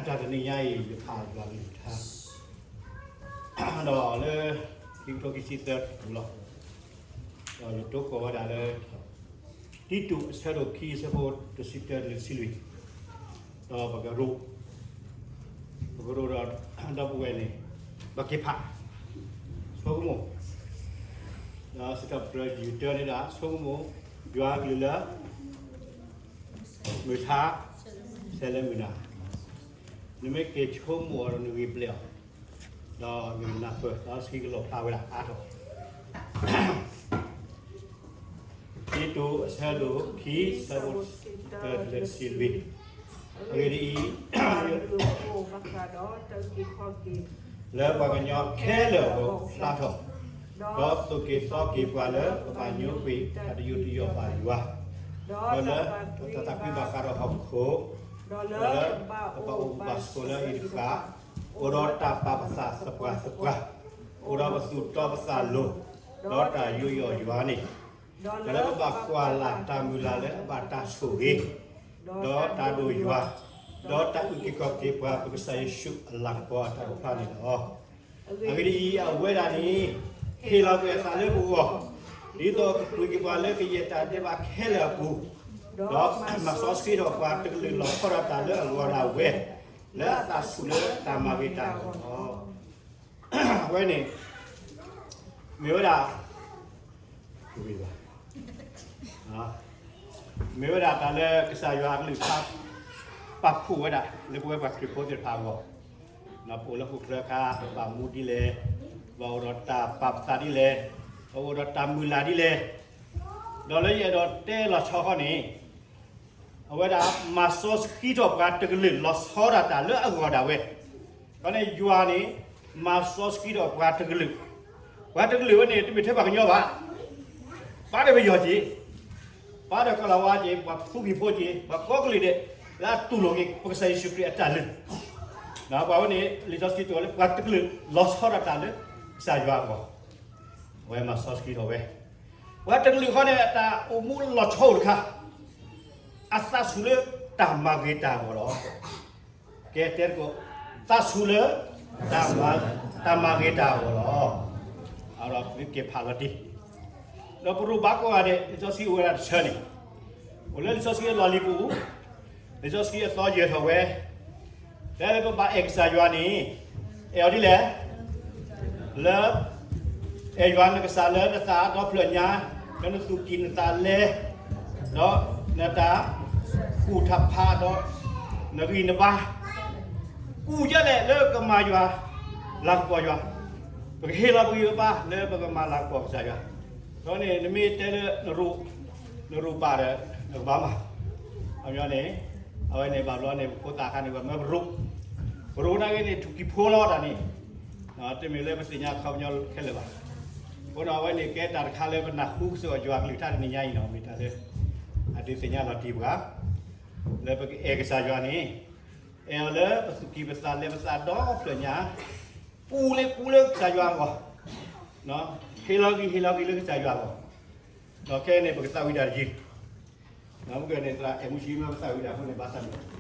တၢ်တနံၤညါအံၤ ယဖးယွၤကလုၢ်ကထါ ဒီးလၢ ခံကထိခံဆံသၢပူၤလီၤ. ဒီးယတိကိးဝဲဒၣ်လၢ တံတူးအဆၢဒိၣ်ခံအဆၢဖိတဆံတၢတုၤတဆံလွံၢ်, ဒီးပကရူး, ပကရူးဒီး ဒီပုၢ်ဝဲၢ်န့ၣ် ပက့ၤဖး ဆိကမိၣ်, ဒီးစံးထီၣ်ပတြၢၤယုၢ်တၢန့ၣ်ဒၣ် ဆိကမိၣ် ယွၤကလုၢ်လၢ မုၢ်ဆါ ဆဲးလၢမုၢ်နၤ, နမ့ၢ်က့ၤဆိကမိၣ်အီၤဒီးနဂံၢ်ဘျဲၣ်အီၤ, ဒီးနကနၢ်ပၢၢ် ဒီးဆှံကလီၣ်ဖျါဝဲဒၣ်အါထီၣ် တံတူးအဆၢဒိၣ်ခံ ဆၢဖိတၢတုၤလၢတဆံလွံၢ်, အဂ့ၢ်ဒ်အံၤ, လၢပှၤကညီခဲလၢာ်အဂီၢ်ဖျါထီၣ်, ဒီးသိၣ်က့ၤသီက့ၤပှၤလၢပဘၣ်ညိကွံာ်တၢ်တယိးတယီၣ်ဘၣ်ယွၤ, ဒီးလၢပတၢ်သးကွံဘၣ်ဃးဒီးဟီၣ်ခိၣ်, ဒီးလၢပဘၣ်အိၣ်ဘူၣ်ဘၣ်ဆိးလၢအအံၤတဃၣ်, အိၣ်ဒီးတၢ်ပာ်ပသးသပှၢ်သပှၢ်, အိၣ်ဒီးပသူၣ်တီပသးလိၤ, ဒီးတၢ်ယူးယီၣ်ယွၤန့ၣ်, ဒီးလၢပဘၣ်ကွၢ်လၢ်တၢ်မုၢ်လၢ်လၢအဘၣ်တၢ်ဆိၣ်ဂ့ၤ, ဒီးတၢ်ဒိၣ်ယွၤ, ဒီးတၢ်အုၣ်က့ၤခီၣ်က့ၤပှၤ ပကစၢ်ယ့ၣ်ၡူးအလၤကပီၤအတၢ်အိၣ်ဖျါန့ၣ်လီၤ. အဂ့ၢ်ဒ်အံၤ, အဝဲဒၣ်န့ၣ် ဟ့ၣ်လီၤကွံာ်အသးလၢပဂီၢ်, ဒ်သိးကပှ့ၤက့ၤပှၤလၢကယဲၢ်တၢ်ဒဲးဘးခဲလၢာ်အပူၤ, ဒီးမၤစီဆှံထီၣ်ပှၤတကလုာ်လီၤဆီဒၣ်တၢ်လၢအဂီၢ်ဒၣ်ဝဲ, လၢအသးဆူၣ်လၢတၢ်မၤဂ့ၤတၢ်အဂီၢ်လီၤ. အဝဲန့ၣ် မ့ၢ်ဝဲဒၣ် မ့ၢ်ဝဲဒၣ်တၢ်လၢကစၢ်ယွၤအကလုၢ်ကထါ ပာ်ဖှိၣ်ဝဲဒၣ် လၢပဝဲပှၤခရံာ်ဖိသ့ၣ်တဖၣ်အဂီၢ်, ပအိၣ်လၢဟီၣ်ခိၣ်ချၢအခါ ပဘၣ်မူဒ်လဲၣ်, ပဘၣ်အိၣ်ဒီးတၢ်ပာ်ပသးဒ်လဲၣ်, ပဘၣ်အိၣ်ဒီးတၢ်မုၢ်လၢ်ဒ်လဲၣ်, ဒီးလၢယအဲၣ်ဒိးတဲလီၤဆီခီန့ၣ် အဝဲဒၣ်မၤစီဆှံထီၣ်ပှၤတကလုာ်လီၤဆီဒၣ်တၢ်လၢအဂီၢ်ဒၣ်ဝဲ, ဒီးန့ၣ်ယွၤန့ၣ် မၤစီဆှံထီၣ်ပှၤတကလုာ်, ပှၤတကလုာ်ဝဲန့ၣ် တမ့ၢ်ထဲပှၤကညီဘၣ်, ပာ်ဒီးပယီၤက့ၤ, ပာ်ဒီးကီၤလၤဝါက့ၤ, ပှၤဖူကံၢ်ဖိက့ၤ, ပှၤကိးကလုာ်ဒဲး လၢအတူၢ်လိာ်က့ၤ ပကစၢ်ယ့ၣ်ၡူးခရံာ်အတၢ်လုၢ်, ပှၤဝဲန့ၣ် လံာ်စီဆှံတဲလၢ ပှၤတကလုာ်လီၤဆီဒၣ်တၢ်လၢ ကစၢ်ယွၤအဂီၢ်, အဝဲမၤစီဆှံထီၣ်ဝဲ, ပှၤတကလုာ်ဃီန့ၣ် အတၢ်အိၣ်မူလီၤဆီအိၣ်တခါ, အသးဆူၣ်လၢတၢ်မၤဂ့ၤတၢ်အဂီၢ်လီၤ. ကဲတဲသကိး, သးဆူၣ်လၢ တၢ်မၤဂ့ၤတၢ်အဂီၢ်လီၤ. အဒီးပက့ၤဖးလီၤတံၢ်, ဒီးပရူးဘၣ်ကိးဂၤဒဲး လံာ်စီဆှံအိၣ်ဝဲဒၣ်တဆၢန့ၣ်, အိၣ်လၢလံာ်စီဆှံအလီၢ်လံၤပူၤ, လံာ်စီဆှံအသီယၢၤထီၣ်ဝဲ, တဲလၢပဘၣ်အဲၣ်ကစၢ်ယွၤန့ၣ်, အဲၣ်အီၤဒ်လဲၣ်, လၢ အဲၣ်ယွၤနကစၢ်လၢနသးဒီဖျၢၣ်ညါ, လၢနသူၣ်ကံၢ်နသးလဲ, ဒီးနတၢ်ကူၣ်တၢ်ဖးဒီး နဂံၢ်နဘါ, ကူၣ်ဒ်လဲၣ်လၢကမၤယွၤ လၤကပီၤယွၤ, ပကဟ့ၣ်လီၤပဂံၢ်ပဘါလၢပကမၤလၤကပီၤကစၢ်ယွၤ, ဒီးန့ၣ် နမ့ၢ်တဲလၢ နရူးဘၣ်ဒီး နကဘၣ်မၤ, အခီပညီန့ၣ်, အဝဲန့ၣ်ဘၣ်ဘျီန့ၣ် ပဖိသၣ်အခါန့ၣ် ပမၢပရူး, ပရူးနာ်က့န့ၣ် ထူၣ်ကံၢ်ဖိလီၤတၢ်န့ၣ်, တမ့ၢ်လၢပသ့ၣ်ညါအခီပညီခဲလၢာ်ဘၣ်. အဃိဒီးအဝဲန့ၣ်ကဲတၢ်တခါလၢပနၢ်ဟူကစၢ်ယွၤကလုၢ်ကထါတနံၤညါအံၤန့ၣ် မ့ၢ်တၢ်လၢ အဒုးသ့ၣ်ညါလီၤတံၢ်ပှၤ လၢပကအဲၣ်ကစၢ်ယွၤန့ၣ်, အဲၣ်အီၤလၢပသူၣ်ကံၢ်ပသးလဲပသးဒီဖျၢၣ်ညါ, ကူၣ်လၢကူၣ်လၢကစၢ်ယွၤအဂီၢ်, ဟ့ၣ်လီၤဂံၢ်ဟ့ၣ်လီၤဂံၢ်လၢကစၢ်ယွၤအဂီၢ်, ဒီးခဲအံၤန့ၣ် ပကသးဝံၣ်တၢ်တယုၢ်, မ့ၢ်ကဲန့ၣ် သရၣ်အဲၣ်မူဆံမ့ၢ်ပသးဝံၣ်တၢ်အဃိန့ၣ် ဘၣ်သးဝံၣ်